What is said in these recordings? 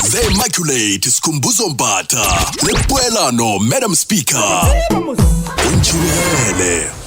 The Immaculate Skhumbuzo Mbatha le Poelano Madam Speaker. O ntšhibele.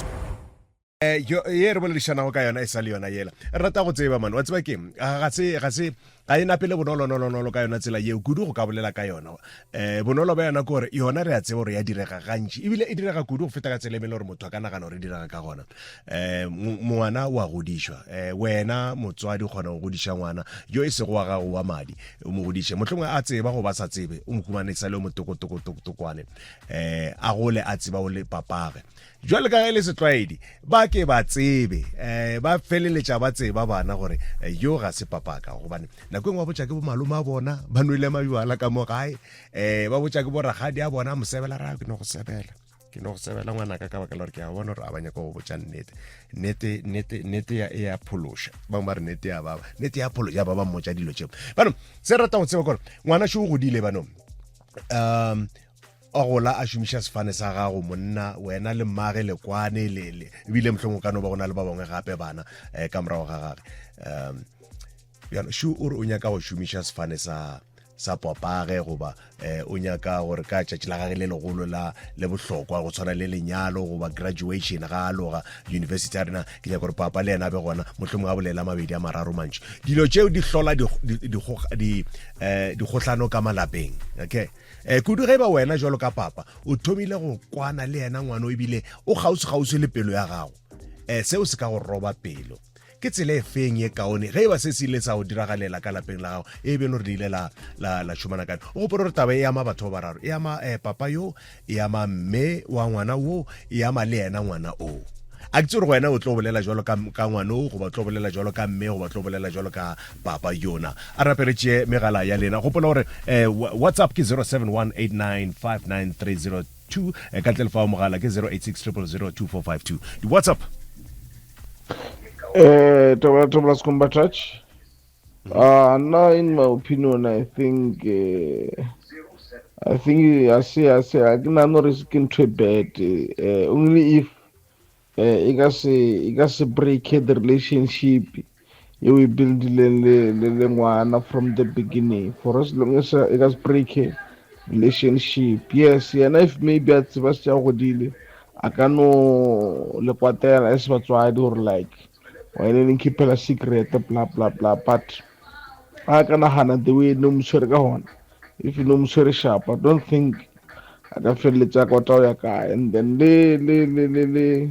Eh, yo ye re boledišanago ka yona e sa le yona yela re rata go tseba mane wa tseba keng ga se ga se ga e napele bonolonolonolo ka yona tsela yeo kudu go ka bolela ka yona um bonolo ba yona ke gore yona re a tseba gore ya direga gantši ebile e direga kudu go feta ka tsela e mele gore motho a ka nagana gore e direga ka gona um ngwana o a godišwa um wena motswadi o kgona go godiša ngwana yo e sego wa gago wa madi o mo godiše mohlomongwe a tseba go ba sa tsebe o mo humane sa le o motokotokotokwane um a gole a tseba o le papage Jwale ka ge e le setlwaedi, ba ke ba tsebe, um ba feleletša ba tseba bana gore eh, yo ga se papaka, gobane nako e nngwe ba botša ke bomalome a bona ba nwele mabjala ka mo gae, um ba botša ke borakgadi a bona mosebela ra ke no go sebela ke no go sebela ngwanaka ka baka la gore ke a bona gore a ba nyaka go botša nnete nnete nnete nnete ya e ya phološa bangwe ba re nnete ya baba nnete ya phološa ya ba ba mmotša dilo tšeo banong se re ratang go tseba kore ngwana šo o godile banong um a gola a šomiša sefane sa gago monna wena le mmage le kwane le le ebile mohlomong ka no ba go na le ba bangwe gape bana um ka morago ga gage um bjalo šo o re o nyaka go šomiša sefane sa sa popage goba eh, o nyaka gore ka tšatši la gage le legolo la le bohlokwa go tshwana le lenyalo goba graduation ga a loga university ya rena ke nyaka gore papa le yena a be gona mohlomongwe a bolela mabedi a mararo mantši dilo tšeo di hlola dikgohlano ka malapeng okay um kudu ge e ba wena jalo ka papa o thomile go kwana le yena ngwana o ebile o kgauswi-kgauswi le pelo ya gago um seo se ka go roba pelo ke tsela e feng ye kaone ge e ba se se ile sa go diragalela ka lapeng la gago e be le gore le ile la, la, la šomana kane o gopole gore taba e ama batho ba bararo e ama um papa yo e ama mme wa ngwana wo e ama le yena ngwana o a ke tse gore wena o tlo bolela jalo ka, ka ngwana o goba o tlo bolela jalo ka mme goba o tlo bolela jalo ka papa yona a rape re tšee megala ya lena gopola gore eh, whatsapp ke 0718959302 eh, ka ntle le fao mogala ke 086 0002452 di-whatsapp Eh, Tobela Tobela Skumba Touch. Now, in my opinion, I think uh, I think I say I say I can not risk into bad. Uh, only if e ka se e ka se break the relationship e o e buildileng le le le ngwana from the beginning for as long as e ka se break relationship yes yena if maybe a tseba se a godile a ka no le kwatela as batswadi gore like wena ne nkhiphela secret bla bla bla but a ka nagana the way no mo tshwere ka gona if no mo tshwere sharp i don't think a ka feleletša kota go ya kae and then le le le le le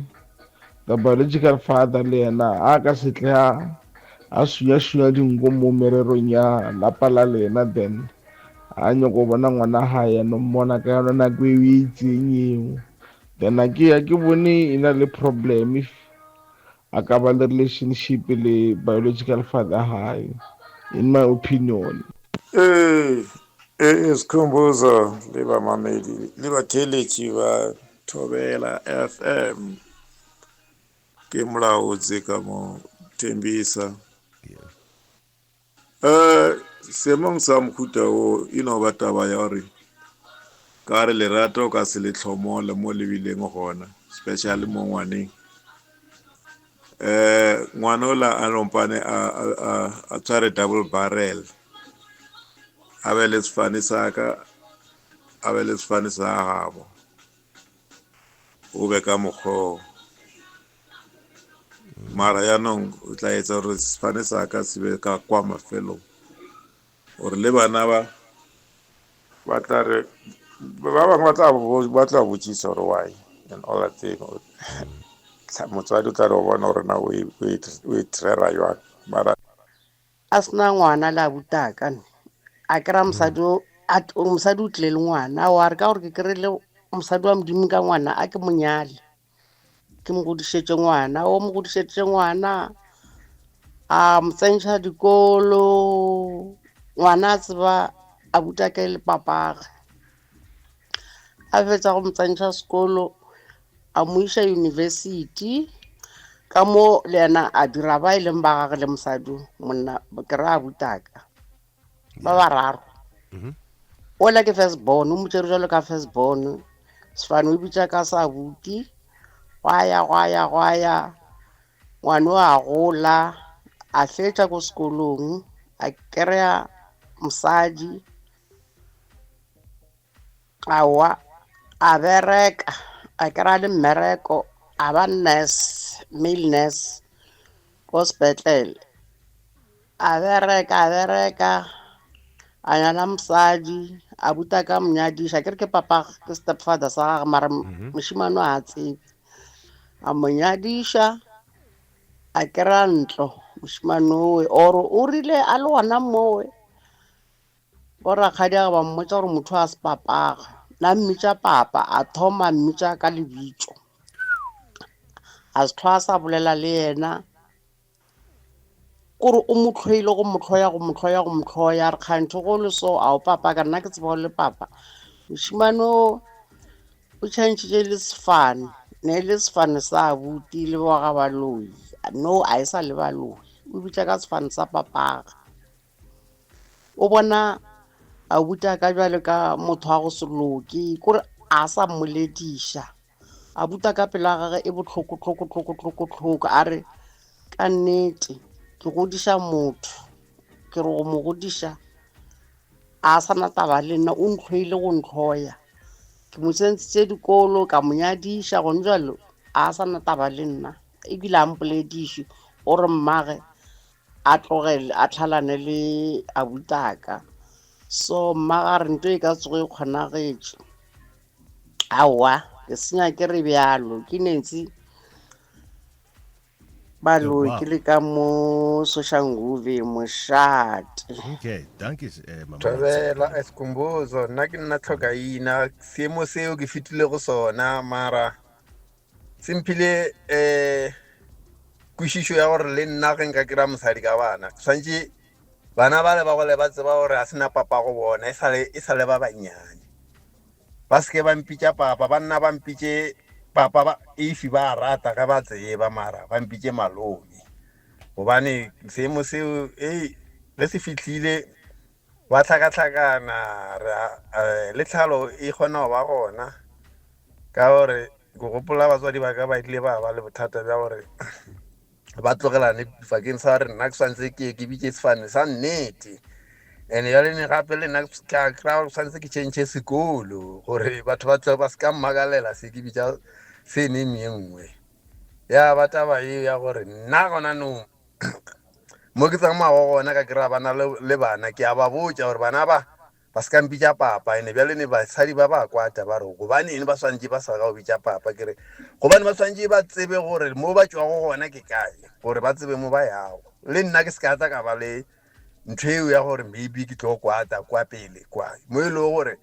the biological father le yena a ka se tle a a sunya-sunya dinko mo mererong ya lapa la lena then a nyako bona ngwana gae no mmona ka yona nako eo e itseng eo then a ke a ke bone e na le problem if a ka ba le relationship le biological father gae in my opinion. Ee, ee, Sikhumbuzo le bamamedi le batheeletši ba Thobela FM. Ke molaotse ka mo Thembisa. Um seemong sa mohuta wo e no ba taba ya gore ka re lerato ka se le hlomole mo le bileng gona especially mo ngwaneng um ngwana ola a lompane a tshware double barrel a be le sefane sa ka a be le sefane sa gabo o be ka mokgwa mara yaanong o tla etsa gore sefane sa ka se be ka kwa mafelong gore le bana ba ba tla re ba bangwe ba tla ba tla botšisa gore why and all that thing motswadi o tla re o bona gore na o e, e, e trera jwang mara a sena ngwana le abutaka ne a kry-a mosadi o mosadi o tlile le ngwana wa re ka gore ke kry-ile mosadi wa modimo ka ngwana a ke monyale ke mo godišetše ngwana o mo godišetše ngwana a mo tsentšha dikolo ngwana a tseba a buta ke le papage a fetsa go mo tsentšha sekolo a mo iša university ka mo le yena a dira ba e leng ba gage le mosadi monna ke ra a butaka ba bararo mhm. ola ke first born o motšere jalo ka first born sefane o bitša ka sa buti gwa ya gwa ya gwa ya ngwane o a gola a fetša ko sekolong a kry-a mosadi. Aowa, a bereka, a kry-a le mmereko, a ba nurse, male nurse ko sepetlele. A bereka, a bereka, a nyala mosadi, a buta ka mo nyadiša. Akere ke papa, ke stepfather sa gagwe mara mošemane o a tsebe. A mo nyadiša, a kry-a ntlo mošemane owe, or o rile a le gona mowe. Borakgadiagwe ba mmotša gore motho a se papagwe. Na mmitša papa, a thoma mmitša ka lebitso. A se tlhwa a sa bolela le yena. Kore o mo hloile go mo hloya go mo hloya go mo hloya. A re kganthe go le so a o papa ka nna ke tseba o le papa. Mošemane o o tšhentšhitše le sefane. Ne e le sefane sa abuti le wa ga baloi. No a e sa le baloi. O bitša ka sefane sa papagwe. O bona abuti a ka bjalo ka motho wa go se loke kore a sa mmolediša abuti a ka pelo ya gage e bohloko hloko hloko hloko hloko a re ka nnete ke godiša motho ke re go mo godiša a sa na taba le nna o ntlhoile go ntlhoya ke mo tsentšhitše dikolo ka mo nyadiša gone jalo a sa na taba le nna ebile a mpolediše o re mmage a tlogele a tlhalane le abutaka so mma ga re nto e ka tsoge e kgonagetše aowa ke senya ke re bjalo ke nentsi baloi ke le ka mo soshanguve mošate okay dankie eh, mama Thobela Esikhumbuzo nna ke nna tlhokaina seemo seo ke fetile go sona mara Se mphile um kwešišo ya gore le nna ge nka kry-a mosadi ka bana ke swanetše bana bale ba gole ba tseba gore a sena papa go bona e sale e sale ba bannyane ba seke ba mpitša papa ba nna ba mpitše papa ba if ba rata ge ba tseba mara ba mpitše malome gobane seemo seo ei ge se fihlile ba hlakahlakana le tlhalo e kgona go ba gona ka gore ke gopola batswadi ba ka ba ile ba ba le bothata bja gore ba tlogelane bakeng sa gore nna ke swanetse ke ke bitše sefane sa nnete and jale ne gape le nna ke a kry-a gore swanetse ke change sekolo gore batho ba tle ba se ka mmakalela se ke bitša se name ye nngwe ya ba taba eo ya gore nna gona no mo ke tsamago gona ka kry-a bana le bana ke a ba botša gore bana ba ba se ka mpitša papa ene bjale ne basadi ba ba kwata ba re gobane eng ba swantše ba sa ka go bitša papa ke re gobane ba swantše ba tsebe gore mo ba tšwago gona ke kae gore ba tsebe mo ba yago le nna ke se ka tla ka ba le ntho eo ya gore maybe ke tlo kwata kwa pele kwa mo e lego gore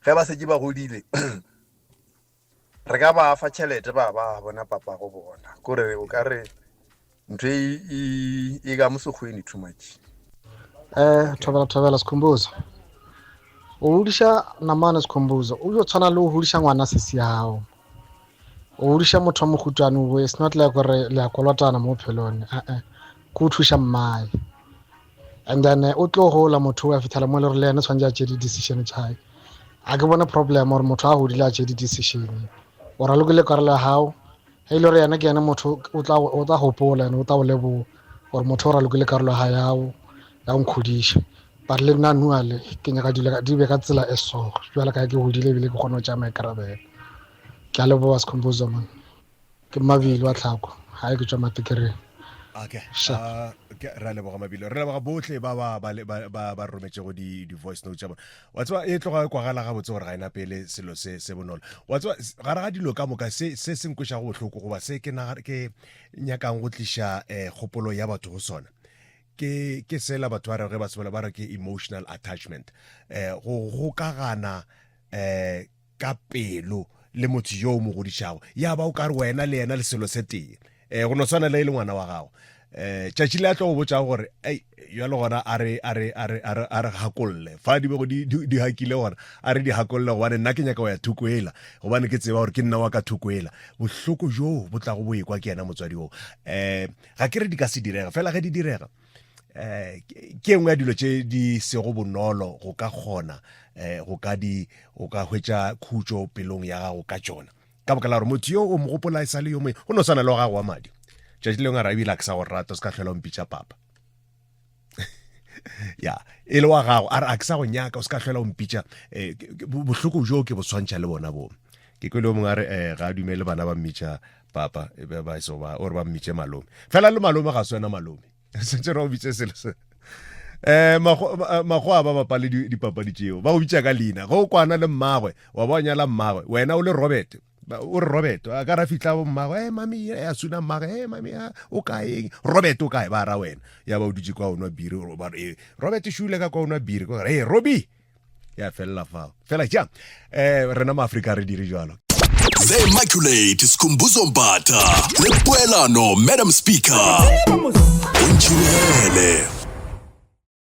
ge ba setse ba godile Re ka ba fa tšhelete ba ba bona papa go bona kore o ka re ntho e, e, e ka mo sekgweni too much. Eh, thobela thobela Sikhumbuzo. O hodiša namane Sikhumbuzo, o yo tshwana le o hodiša ngwana sesi ya gago. O hodiša motho wa mokgutwane o it's not like gore le a kolotana mo bophelong. Eh eh. Ke o thuša mmae. And then eh, o tlo gola motho o a fitlhela mo e le gore le yena tshwanetse a tšee di-decision tša gae. A ke bone problem gore motho a godile a tšee di-decision. O ralokile karolo ya gago, ge e le gore yena ke yena motho o tla o tla gopola ene o tla o leboga gore motho o ralokile karolo ya gago ya go nkgodiša. But le nna nuale ke nyaka dilo di be ka tsela e so jwale ka ke godile ebile ke kgona go tšea maikarabelo. Ke a leboga Sikhumbuzo man. Ke Mabilo wa Tlhako, gae ke tšwa Matekereng. Okay. Sharp. Uh, ke ra leboga Mabilo. Re leboga bohle ba ba ba ba ba, ba rometšego di di voice note tša bona. Wa tseba e tloga e kwagala gabotse gore ga ena pele selo se se bonolo. Wa tseba gare ga dilo ka moka se se se nkwešago bohloko goba se ke naga ke nyakang go tliša eh, kgopolo ya batho go sona. Ke ke sela batho ba re ge ba se bolela ba re ke emotional attachment. Eh go gokagana eh ka pelo le motho yo o mo godišago ya ba o ka re wena le yena le selo se tee um go no swana le e le ngwana wa gago um tšatši le a tlo go botšago gore ei jalo gona a re a re a re a re a re gakolle fa di bego di di hakile gona a re di gakolle gobane nna ke nyaka go ya thoko ela gobane ke tseba gore ke nna wa ka thoko ela bohloko joo bo tlago bo ekwa ke yena motswadi oo um ga ke re di ka se direga fela ge di direga eh ke engwe ya dilo tše di sego bonolo go ka kgona eh go ka di o ka hwetša khutšo pelong ya gago ka tšona ka baka la gore motho yo o mo gopola e sa le yo mongwe go no swana le wa gago wa madi tšatši lengwe a ra ebile a ke sa go rata o se ka tlhola o mpitša papa. Ya e le wa gago, a re a ke sa go nyaka, o se ka hlola o mpitša. Eh, bohloko bjo ke bo swantšha le bona bo. Ke kwele o mongwe a re eh, ga a dumele bana ba mmitša papa, e be ba so ba ore ba mmitše malome. Fela le malome ga se wena malome. Sentse re o bitse selo se. Eh mago a ba bapale dipapadi tšeo. Ba go bitša ka leina. Ge o kwana le mmagwe, wa ba o nyala mmagwe, wena o le Robert. O re Robert, a ka ra fihla bo mmagwe, eh mami, ya suna mmagwe, eh mami, o kae? Robert o kae ba ra wena. Ya ba o dutše kwa o nwa biri, ba re eh, Robert šule ka kwa o nwa biri. Kwa re, eh Robbie. Ya felela fao. Fela ja. Eh rena ma Afrika re dire jwalo. The Immaculate Skhumbuzo Mbatha le Poelano Madam Speaker. O ntšhirogele.